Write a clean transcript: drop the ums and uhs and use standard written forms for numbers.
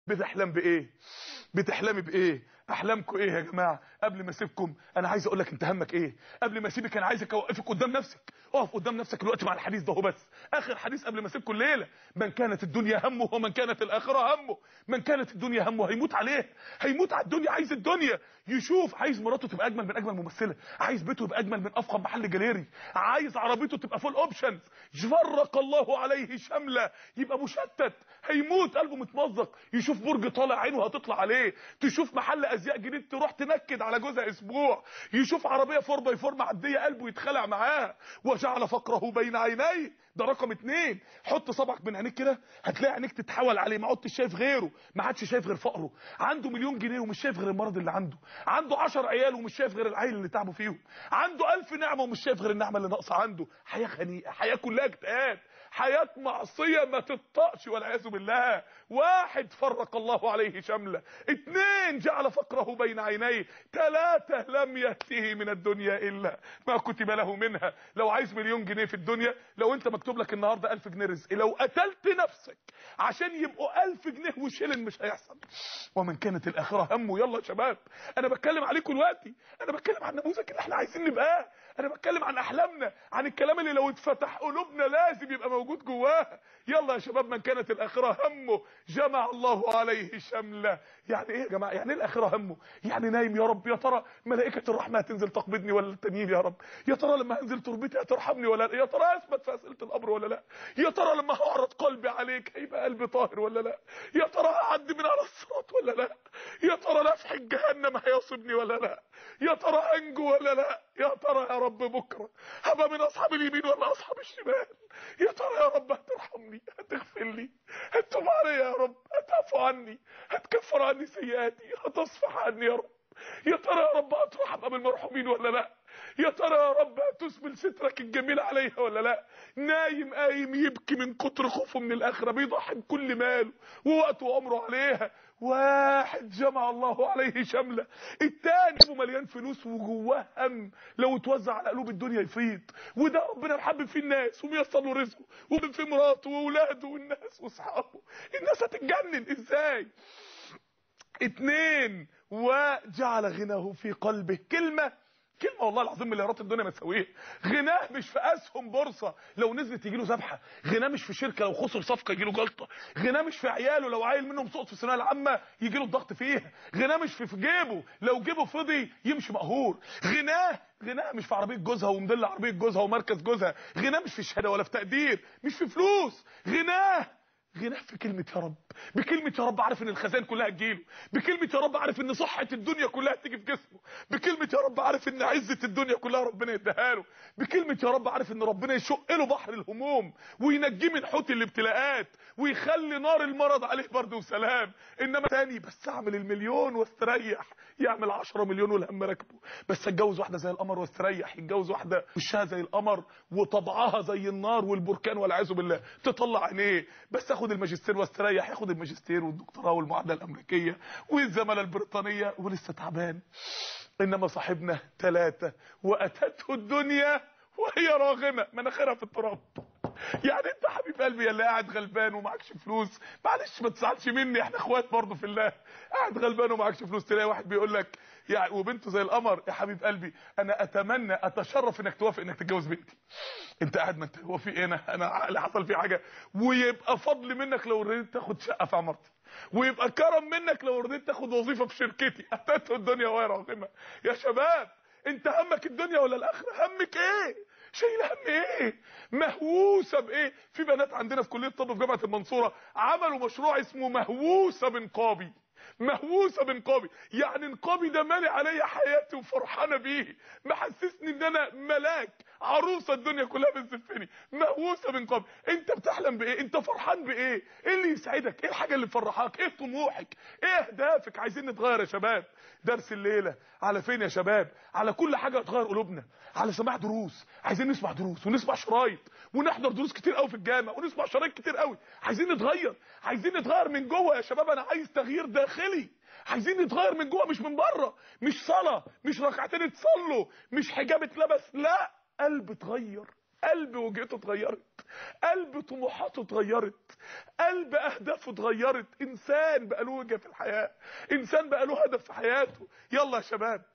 بتحلم بايه؟ بتحلمي بايه؟ احلامكم ايه يا جماعة؟ قبل ما اسيبكم انا عايز اقول لك انت همك ايه. قبل ما اسيبك انا عايزك اوقفك قدام نفسك. اقف قدام نفسك دلوقتي مع الحديث ده هو بس اخر حديث قبل ما اسيبكم الليلة. من كانت الدنيا همه ومن كانت الاخرة همه. من كانت الدنيا همه هيموت عليه، هيموت على الدنيا، عايز الدنيا، يشوف، عايز مراته تبقى اجمل من اجمل ممثلة، عايز بيته يبقى اجمل من افخم محل جاليري، عايز عربيته تبقى full options. فرق الله عليه شمله، يبقى مشتت، هيموت قلبه متمزق، يشوف برج طالع عينه هتطلع عليه، تشوف محل ازياء جديد تروح تنكد على جوزها اسبوع، يشوف عربية 4 by 4 معدية قلبه يتخلع معاها. وجعل فقره بين عينيه، ده رقم 2. حط صبعك بين عينيك كده هتلاقي عينيك تتحول عليه، ما عدتش شايف غيره، ما عادش شايف غير فقره. عنده مليون جنيه ومش شايف غير المرض اللي عنده، عنده 10 عيال ومش شايف غير العيل اللي تعبوا فيهم، عنده 1000 نعمه ومش شايف غير النعمة اللي ناقصه عنده. حياة خنيقه، حياة كلها اكتئاب، حياة معصية ما تطقش والعياذ بالله. 1 فرق الله عليه شمله، 2 جعل فقره بين عينيه، 3 لم يأته من الدنيا الا ما كتب له منها. لو عايز مليون جنيه في الدنيا، لو انت مكتوب لك النهارده 1000 جنيه رزق، لو قتلت نفسك عشان يبقوا 1000 جنيه وشيلن مش هيحصل. ومن كانت الاخرة همه. يلا يا شباب انا بتكلم عليكم دلوقتي، انا بتكلم عن النموذج اللي احنا عايزين نبقاه، انا بتكلم عن احلامنا، عن الكلام اللي لو اتفتح قلوبنا لازم يبقى موجود جواها. يلا يا شباب، من كانت الاخرة همه جمع الله عليه شمله. يعني ايه يا جماعة؟ يعني ايه الاخرة همه؟ يعني نايم يا رب، يا ترى ملائكة الرحمة هتنزل تقبضني ولا التانيين؟ يا رب يا ترى لما هنزل تربتي هترحمني ولا لا؟ يا ترى اثبت في اسئلة القبر ولا لا؟ يا ترى لما هعرض قلبي عليك هيبقى قلبي طاهر ولا لا؟ يا ترى هعدي من على الصراط ولا لا؟ يا ترى نفح جهنم هيصيبني ولا لا؟ يا ترى انجو ولا لا؟ يا ترى يا رب بكره هبقى من اصحاب اليمين ولا اصحاب الشمال؟ يا ترى يا رب هترحمني، هتغفر لي، هتتوب عليا يا رب، هتعفو عني، هتكفر عني سيئاتي، هتصفح عني يا رب. يا ترى يا رب هتروح ابقى من المرحومين ولا لا؟ يا ترى يا رب هتسبل سترك الجميل عليها ولا لا؟ نايم قايم يبكي من كتر خوفه من الاخرة، بيضحي بكل ماله ووقته وعمره عليها. 1 جمع الله عليه شمله، التاني مليان فلوس وجواه هم لو اتوزع على قلوب الدنيا يفيض، وده ربنا محبب فيه الناس وميسر له رزقه ومن في مراته واولاده والناس واصحابه. الناس هتتجنن ازاي؟ 2 وجعل غناه في قلبه. كلمة كلمة والله العظيم مليارات الدنيا ما تساويها. غناه مش في اسهم بورصة لو نزلت يجي له ذبحه، غناه مش في شركة لو خسر صفقة يجي له جلطة، غناه مش في عياله لو عيل منهم سقط في الثانوية العامة يجي له الضغط فيها، غناه مش في جيبه لو جيبه فضي يمشي مقهور، غناه مش في عربية جوزها ومدل عربية جوزها ومركز جوزها، غناه مش في شهادة ولا في تقدير، مش في فلوس، غناه في كلمة يا رب. بكلمة يا رب عارف ان الخزائن كلها تجيله، بكلمة يا رب عارف ان صحة الدنيا كلها تيجي في جسمه، بكلمة يا رب عارف ان عزة الدنيا كلها ربنا يديها له، بكلمة يا رب عارف ان ربنا يشق له بحر الهموم وينجيه من حوت الابتلاءات ويخلي نار المرض عليه برد وسلام. انما تاني بس اعمل المليون واستريح، يعمل 10 مليون والهم راكبه، بس اتجوز واحدة زي القمر واستريح، يتجوز واحدة وشها زي القمر وطبعها زي النار والبركان والعياذ بالله تطلع عينيه، بس اخد الماجستير واستريح، ياخد الماجستير والدكتوراه والمعادله الامريكية والزماله البريطانية ولسه تعبان. انما صاحبنا 3 واتته الدنيا وهي راغمه، مناخيرها في التراب. يعني انت حبيب قلبي اللي قاعد غلبان ومعكش فلوس، معلش ما تزعلش مني، احنا اخوات برضه في الله، قاعد غلبان ومعكش فلوس، تلاقي واحد بيقول لك يعني وبنته زي القمر، يا حبيب قلبي انا اتمنى اتشرف انك توافق انك تتجوز بنتي. انت قاعد ما انت هو في ايه، انا عقلي حصل فيه حاجة، ويبقى فضل منك لو رضيت تاخد شقه في عمارتي، ويبقى كرم منك لو رضيت تاخد وظيفة في شركتي. اتته الدنيا وهي راغمه. يا شباب انت همك الدنيا ولا الاخرة؟ همك ايه؟ شايله هم ايه؟ مهووسه بايه؟ في بنات عندنا في كليه الطب في جامعه المنصورة عملوا مشروع اسمه مهووسه بنقابي. مهووسه بنقابي، يعني نقابي ده مالي عليا حياتي وفرحانه بيه، محسسني ان انا ملاك، عروسه الدنيا كلها بتزفني. مهووسه بنقابي. انت بتحلم بايه؟ انت فرحان بايه؟ ايه اللي يسعدك؟ ايه الحاجة اللي تفرحك؟ ايه طموحك؟ ايه اهدافك؟ عايزين نتغير يا شباب. درس الليلة على فين يا شباب؟ على كل حاجة هتغير قلوبنا، على سماع دروس، عايزين نسمع دروس ونسمع شرايط ونحضر دروس كتير قوي في الجامع ونسمع شرايط كتير قوي. عايزين نتغير، عايزين نتغير من جوه يا شباب. انا عايز تغيير داخلي، عايزين نتغير من جوه مش من بره، مش صلاة، مش ركعتين اتصلوا، مش حجاب اتلبس، لا، قلب اتغير، قلب وجهته اتغيرت، قلب طموحاته اتغيرت، قلب اهدافه اتغيرت. انسان بقى له وجهه في الحياة، انسان بقى له هدف في حياته. يلا يا شباب.